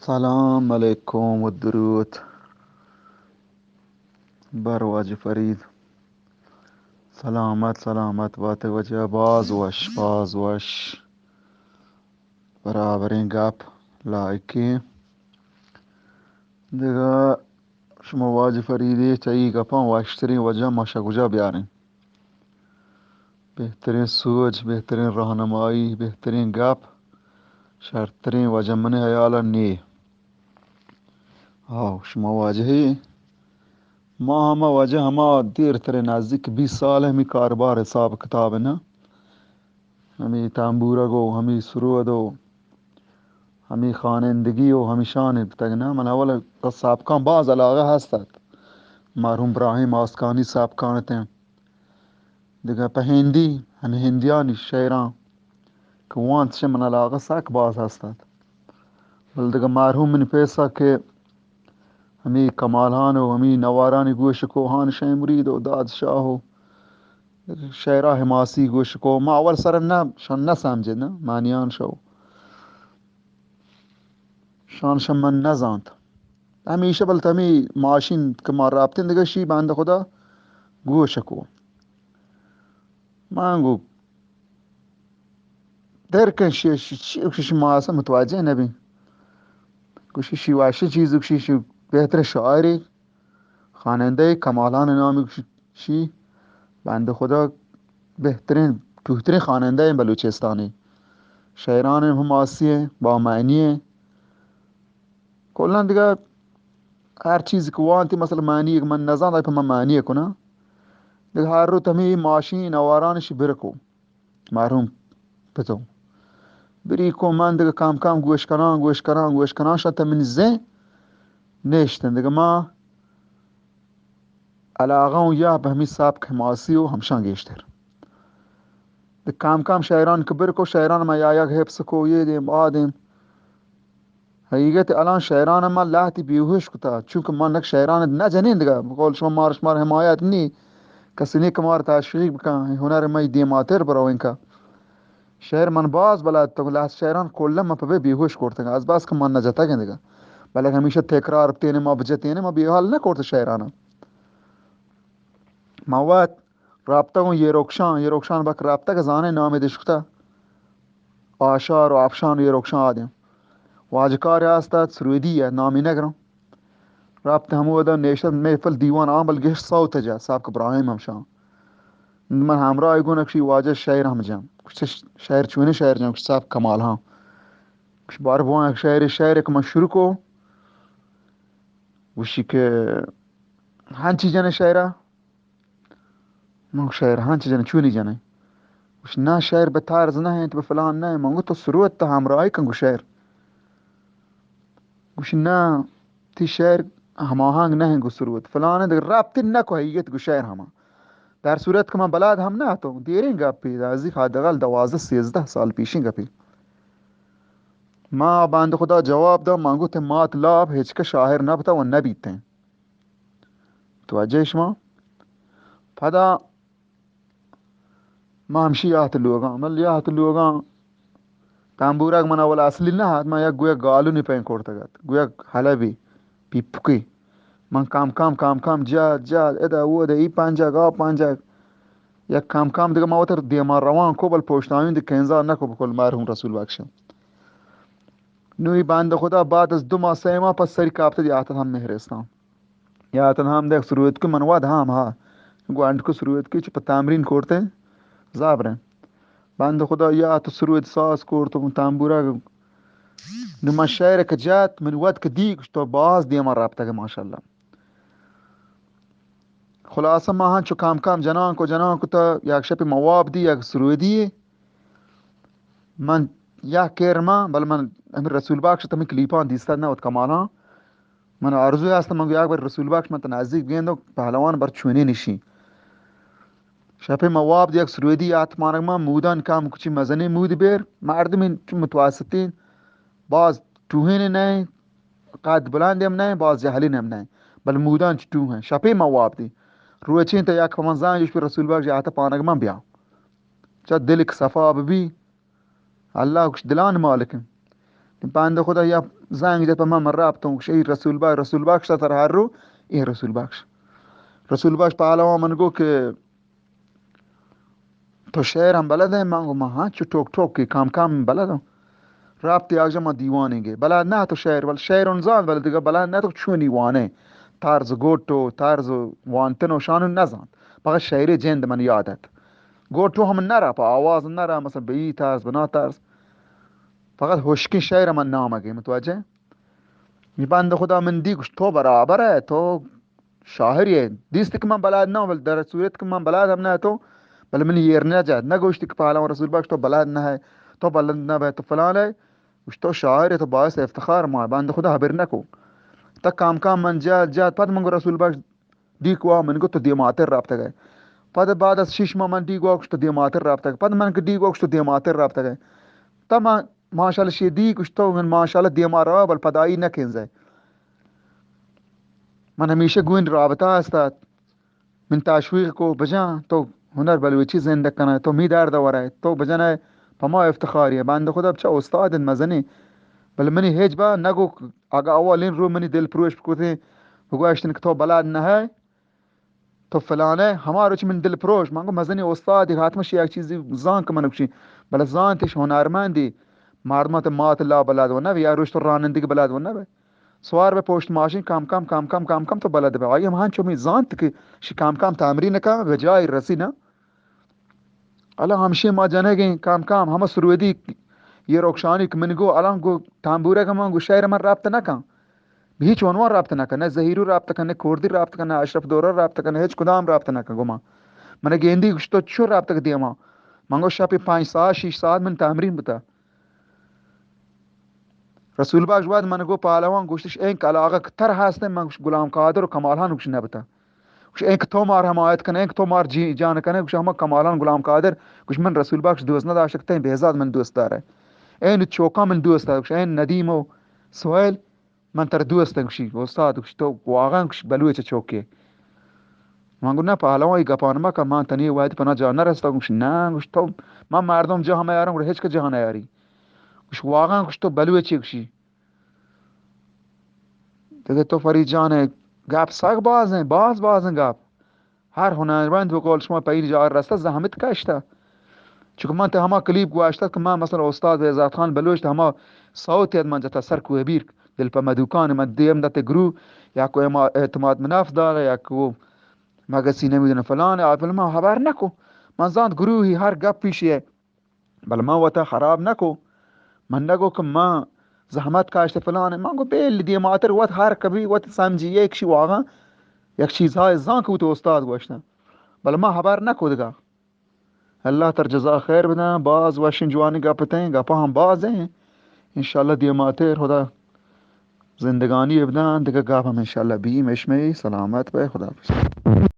سلام علیکم و درود بر واجہ فرید. سلامت، سلامت بات واجہ. باز وش، باز وش. برابریں گپ، لائکیں. دگہ شما واجہ فریدے چہ اے گپاں وشتریں وجہ ما شہ کجا بیاریں؟ بہتریں سوج، بہتریں راہنمائی، بہتریں گپ، شرتریں وجہ منی ہیال ءَ نے. آو، شما واجہ ئے. ما ہما واجہ ہما دیرتریں نزدیک بیست سال ہمے کاربار حساب کتاب ءَ نہ. ہمے تامبورگ و ہمے سرود و ہمے خوانندگی و ہمیشان بتگ نہ. من اول سابقاں باز علاقہ ہست ات. مرحوم ابراہیم آسکانی سابقان اتیں. دگہ پہ ہندی، ہمے ہندیانی شعراں کہ وانت، چہ من علاقہ سک باز ہست ات. بل دگہ مرحوم منی پیسا کہ ہمے کمال ہان و ہمے نوارانی گوش کو، ہان شے مرید و داد شاہ و شعرا حماسی گوش کو. ما اول سر نہ، شان نہ سمجھے نہ، مانیان شو. شان شان من نہ زانت. ہمیشہ بل تمی ماشین کہ ما رابطیں دگہ شی بند خدا گوش کو. من گو در کن شی، شی، شی، شی ما اصلا متوجہ نہ بیں. گوشی شی واشی چیز، گوشی شی بہتر شاعری، خوانندہ کمالان نامی، گوشی شی بند خدا بہترین، ٹوہترین خوانندہ ہیں بلوچستانی. شعران ہم آسی ہیں، با معنی ہیں. کلاً دگہ ہر چیز کہ وانتی، مثلاً معنی یک من نزانت، پہ من معنی کناں. دگہ ہر روت ہمیں ماشین نواران شی برکو. مرحوم پتو. بری کو من دگہ کم کم گوش کناں، گوش کناں، گوش کناں، شان تہ منی زین نیشتن. دگہ ما علاقہ اوں یا پہ ہمی سابق حماسی و ہمشان گیشتر. دگہ کم کم شعران کہ بر کو، شعران ما یا یک حفظ کو، یہ دیم، آ دیم. حقیقت الان شعران ما لہتی بیہوش کتا، چونکہ ما نک شعران نہ جنین دگہ. بقول شما مار شمار حمایت نی، کسی نی کہ مار تشویق بکن، ہنر مئی دیماتر بروین کا. شعر من باز بلد تو لہت شعران کلا من پہ بے بیہوش کرتگ، از بس کہ من نہ جتگ دگہ. بلے ہمیشہ تکرار بتینے ما بجتینے، ما بیحال نہ کرت شعران. ما وقت رابطہ گوں یہ رخشان، یہ رخشان بک رابطہ کہ زانے نام دشکتا. آشار و آپشان و یہ رخشان آدم. واجکار ہستت سرویدی ہے، نامی نگرم. رابطہ ہمودا نیشت محفل دیوان عام بل گشت صوت جا، سابق ابراہیم ہمشان. من ہمراہ گون اکشی واجہ شعر ہم جان. کچھ شعر چونے شعر جان، کچھ سابق کمال ہاں. کچھ بار بوان شعر، شعر کہ من شروع کو. گوشی کہ ہنچی جن شعرا. من گوش شعر ہنچ جن، چونی جن؟ گوش نہ، شعر بہ طرز نہ انت، بہ فلان نہ انت. من گو تو سروت تہ ہمراہی کن گو شعر. گوش نہ، تی شعر ہماہنگ نہ انت گو سروت. فلان انت، ربطی نہ کو حقیقت گو شعر ہما. در صورت کہ من بلاد ہم نہ اتوں، دیریں گپی، نزدیک حداقل دوازدہ سیزدہ سال پیشیں گپی. ما بند خدا جواب دا، من گو تے مات لاپ ہچ کہ شاعر نہ بتا و نہ بیتیں. توجہ شما؟ پدا ما ہمشی یات لوگاں، من یات لوگاں تامبورگ من اول اصلی نہ ات، من یک گویا گالونی پین کرتگ ات، گویا حلبی، پیپکی. من کام کام، کام کام، جا، جا، ادا، اودا، ای پنجگ، آ پنجگ. یک کام کام دگہ ما وتر دیما روان کو، بل پشتاوین دی کنزا نہ کو بکل مرحوم رسول بخش. نوی بند خدا بعد از دو ماہ، سہ ماہ پس سری کاپتہ دی آتت ہم مہرستان. یا تن ہم دیکھ سروت کہ من واد ہم ہا گوانڈ کو سروت کہ چہ پہ تمرین کرتے زابریں. بند خدا یا تو سروت ساز کرت و تامبورا. نو من شعر کہ جات، من واد کہ دی، تو باز دیما رابطہ کہ ماشاءاللہ. خلاصہ ما ہنچو کام کام جنان کو، جنان کو تا یک شپی مواب دی، یک سرودی. من یا کیر ما، بل من ہمیں رسول بخش تمہیں کلیپاں دیستا نہ وت کمالاں. من آرزو ہست، من گو یک بر رسول بخش من تہ نزدیک بگندوں، پہلوان بر چونی نشی. شپے ما واب دیگ سرودی آت مانگ ما، مودان کام کچی مزنی مود بیر، مردمی چو متوسطین، باز ٹوہین نہ، قد بلند ہم نہ، باز جہلین ہم نہ، بل مودان چو ٹوہ ہیں. شپے ما واب دی. روچین تہ یک من زان جوش پہ رسول بخش آت پانگ من بیا. چا دل ایک صفا ببی، اللہ کچھ دلان مالک ہیں. بند خدا یا زنگ جت پہ من، من رابطہ گوش، ای رسول بخش، رسول بخش تر ہر رو، ای رسول بخش۔ رسول بخش پہلوان من گو کہ تو شعر ہم بلد ہے؟ من گو، من ہاں چو ٹوک ٹوک کہ کام کام بلد ہوں۔ رابطہ یک جا ما دیوانے گے۔ بلد نہ تو شعر، بل شعر اون زان، بل دیگہ بلد نہ تو چونی وانے۔ طرز گوٹو، طرز وانتن و شانو نہ زان۔ فقط شعر جند من یاد ات۔ گوٹو ہم نہ را، پہ آواز نہ را، مثلا بئی طرز، بنا طرز۔ فقط ہشکیں شعر من نام گے، متوجہ؟ یہ بند خدا من دی گوشت، تو برابر ہے، تو شاعر ہے۔ دیست کہ من بلد نہ، بل در صورت کہ من بلد ہم نہ تو، بل من یہ نہ جات، نہ گوشت کہ پہلوان رسول بخش تو بلد نہ ہے، تو بلد نہ ہے، تو فلان ہے۔ گوشت، تو شاعر ہے، تو باعث افتخار ما، بند خدا حبر نہ کو۔ تا کام کام من جات، جات، پد من گو رسول بخش ڈیک وا، من گو تو دیماتر رابطہ گئے۔ پد بعد از شش ماہ من ڈیک وا گوشت تو دیماتر رابطہ گئے۔ پد من کہ ڈیک وا گوشت تو دیماتر رابطہ گئے۔ تا من ماشاءاللہ شی دی گوشت تو من ماشاءاللہ دیما روا، بل پدائی نہ کنزے۔ من ہمیشہ گوین رابطہ استات۔ من تشویق کو بجان تو ہنر بلوچی زندگ کنائے، تو می درد ورائے، تو بجنائے پہ ما افتخاری ہے۔ بند خدا بچا استاد انت مزنی، بل منی ہیچ با نگو، اگا اولین رو منی دل پروش بکوتیں، بگوشتن کہ تو بلد نہ ہے، تو فلان ہے، ہما روچ من دل پروش، من گو مزنی استاد، حتما شی یک چیزی زان کہ من گوشی، بل زانتش ہنرمندی، مردمات مات لا بلد و نہ، یا روش تو رانندگی بلد و نہ۔ سوار بہ پشت ماشین کم کم، کم کم، کم کم تو بلد بہ۔ آئی ہم ہنچو می زانت کہ شی کم کم تمرین کن، بہ جای رسی نہ۔ الان ہمشی ما جنگیں کم کم، ہمہ سرودی یہ رخشانی کہ من گو، الان گو تنبورہ کہ من گو شعر من رابطہ نہ کن۔ بہ ہیچ عنوان رابطہ نہ کن، نہ زہیرو رابطہ کن، نہ کردی رابطہ کن، نہ اشرف دورہ رابطہ کن، ہیچ کدام رابطہ نہ کن گو ما۔ من گیندی گوشت تو چو رابطہ دیما؟ من گو شپی پنج ساعت، شش ساعت من تمرین بتا۔ رسول بخش وت من گو پہلوان گوشتش، اینک علاقہ کہ تر ہستیں، من گوش غلام قادر و کمال خان گوش نبتا۔ گوش اینک تو مار حمایت کنے، اینک تو مار جی جان کنے، گوش ہما کمال خان غلام قادر، گوش من رسول بخش دوست نداشت، تیں بہزاد من دوست دارے۔ این چوکا من دوست دارے، گوش این ندیم و سہیل من تر دوست گوشی، استاد گوش تو واقعا گوش بلوچ چوکے۔ من گو نہ پہلوان، ای گپان مکن، من تنی وحدی پنا جا نہ رستا۔ گوش نہ، گوش تو، من مردم جا ہمے یارم، گوش ہچ کہ جا نہ یاری۔ گوش واقعا، گوش تو بلوچی، گوشی۔ دگہ تو فرید جان، گپ سک باز ہیں، باز باز ہیں گپ۔ ہر ہنرمند بقول شما پہ این جا رستا زحمت کشتا۔ چونکہ من تہ ہما کلیپ گواشتگ کہ من مثلا استاد بہزاد خان بلوچ تہ ہما صوت یاد من جتا سر کوہ بیر دل پہ مدوکان من دیم دات گروہ یا کو اما-، اعتماد مناف دار یا کو مگسی نمیدونم فلان آ فلم خبر نکو۔ من زانت گروہی ہر گپ پیشی ہے۔ بل من وتا خراب نکو۔ من نگو کہ من زحمت کاشت فلان۔ من گو بیل دیماتر وت ہر کبھی وت سمجھی یک شی واغاں یک چیزہا زان کہ وت استاد گوشتن۔ بل من خبر نکو دگا۔ اللہ تر جزا خیر بدن، باز وشیں جوانیں گپ اتیں، گپاں ہم باز ہیں۔ انشاءاللہ دیماتر خدا زندگانی بدن، دگہ گپ ہم انشاءاللہ بیم، اشمئی سلامت بئے، خدا حافظ۔